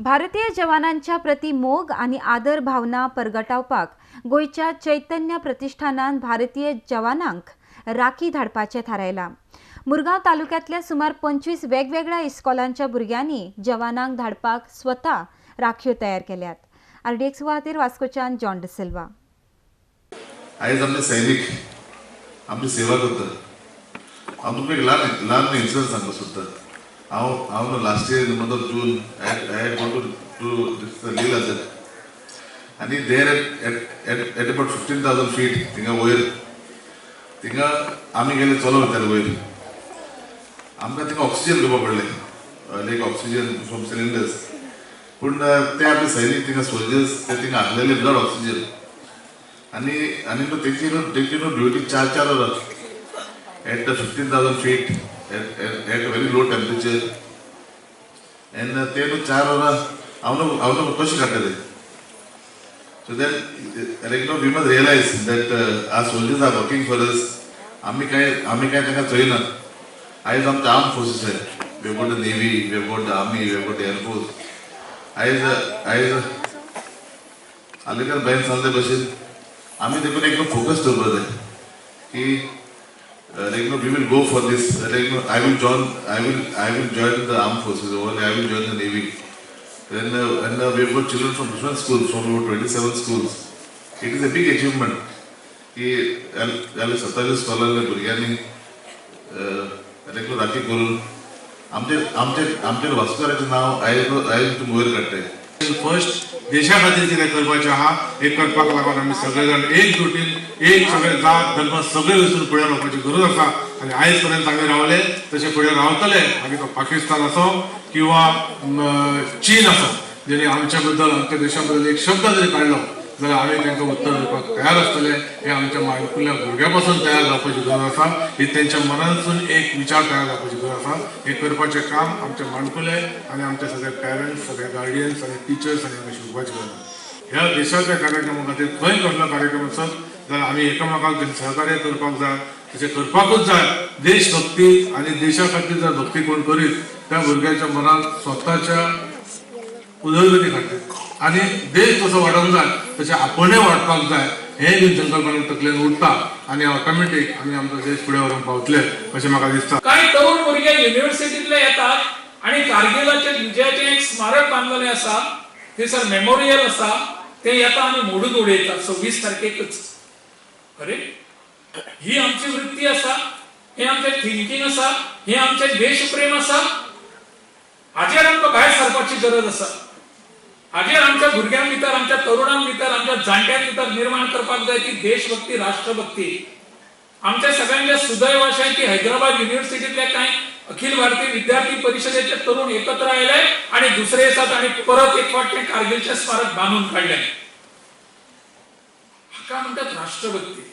भारतीय जवानांच्या प्रती मोग आनी आदर भावना परगटावपाक गोंयच्या चैतन्य प्रतिष्ठानान भारतीय जवानांक राखी धाडपाचें थारायलां. मुरगांव तालुक्यांतल्या सुमार 25 वेगवेगळ्या इस्कॉलांच्या भुरग्यांनी जवानांक धाडपाक स्वता राखयो तयार केल्यात. आरडीएक्स खातीर वास्कोच्यान जॉन डिसिल्वा. आयज आमचे सैनिक आमची सेवा करतात. हांव तुमकां एक ल्हान ल्हान इन्सिडंट सांगपाक सोदता. हांव हांव last year in month of June I had gone to Leh Ladakh आनी there at about 15,000 feet थिंगा वयर थिंगा आमी गेले चलोन वयताले वयर आमकां थिंगा ऑक्सिजन घेवपा पडलें, लायक ऑक्सिजन फ्रॉम सिलिंडर्स. पूण ते आपले सैनीक थिंगा सोल्जर्स ते थिंगा आसलेले विदाउट ऑक्सिजन आनी आनी न्हू तेंची न्हू तेंची न्हू ड्युटी 4-4 वरां at the 15,000 feet at very low temperature and ते न्हू 4 वरां हांव न्हू हांव न्हू कशें काडटा ते. So then like no we must realise that our soldiers are working for us. आमी काय तांकां चोयना. आयज आमचे आर्म फोर्सीस आहाय, we have got the navy, we have got the army, we have got the air force. आयज आयज आलेकर बायन सांगले भशेन आमी देखून एकदम फोकस दवरपाक जाय की like no we will go for this. Like no I will join I will join the armed forces or I will join the navy. Then and we have got children from different schools, from about 27 schools. It is a big achievement की जाल्यार 27 स्कॉलांतल्या भुरग्यांनी लायक no rakhi करून आमचे आमचे आमचे वास्कोराचें नांव आयज आयज तुमी वयर काडटाय. फर्स्ट देशा खातीर कितें करपाचें आहा हें करपाक लागून आमी सगळे जाण एकजुटीन एक सगळे जात धर्म सगळे विसरून फुडें रावपाची गरज आसा. आनी आयज पर्यंत आमी रावले तशें फुडें रावतले. मागीर तो पाकिस्तान आसो किंवा चीन आसो, जेणे आमच्या बद्दल आमच्या देशा बद्दल एक शब्द जरी काडलो जाल्यार आमी तांकां उत्तर दिवपाक तयार आसतले. हे आमच्या माणकुल्या भुरग्यां पासून तयार जावपाची गरज आसा. ही तेंच्या मनांतसून एक विचार तयार जावपाची गरज आसा. हें करपाचें काम आमच्या माणकुले आनी आमचे सगळे पेरंट्स, सगळे गार्डियन्स आनी टिचर्स आनी आमी शिकपाची गरज आसा. ह्या देशाच्या कार्यक्रमा खातीर खंय कसलो कार्यक्रम आसत जाल्यार आमी एकामेकांक सहकार्य करपाक जाय, तशें करपाकूच जाय. देशभक्ती आनी देशा खातीर जर भक्ती कोण करीत त्या भुरग्याच्या मनात स्वताच्या उदरगती खातीर आनी देश कसो वाडोवंक जाय तशें आपणूय वाडपाक जाय हे बी संकल्पना तकलेन उरता आनी ऑटोमॅटीक आमी आमचो देश फुडें व्हरूंक पावतले अशें म्हाका दिसता. कांय तरुण भुरगे युनिव्हर्सिटींतले येतात आनी कारगिलाचे विजयाचें एक स्मारक बांदलेलें आसा, थंयसर मेमोरियल आसा, ते येता आनी मोडून उडयतात 26 तारखेकच. अरे, ही आमची वृत्ती आसा, हें आमचें थिंकींग आसा, हें आमचें देशप्रेम आसा. हाजेर आमकां भायर सरपाची गरज आसा. हाजेर आमच्या भुरग्यां भितर, आमच्या तरुणां भितर, आमच्या जाणट्यां भितर निर्माण करपाक जाय ती देशभक्ती, राष्ट्रभक्ती. आमच्या सगळ्यांच्या सुदैव अशें की हैदराबाद युनिव्हर्सिटींतले कांय अखिल भारतीय विद्यार्थी परिशदेचे तरुण एकत्र आयले आणि दुसरे दिसा तांणी परत एक फावट तें कारगिलचें स्मारक बांदून काडलें. हाका म्हणटात राष्ट्रभक्ती.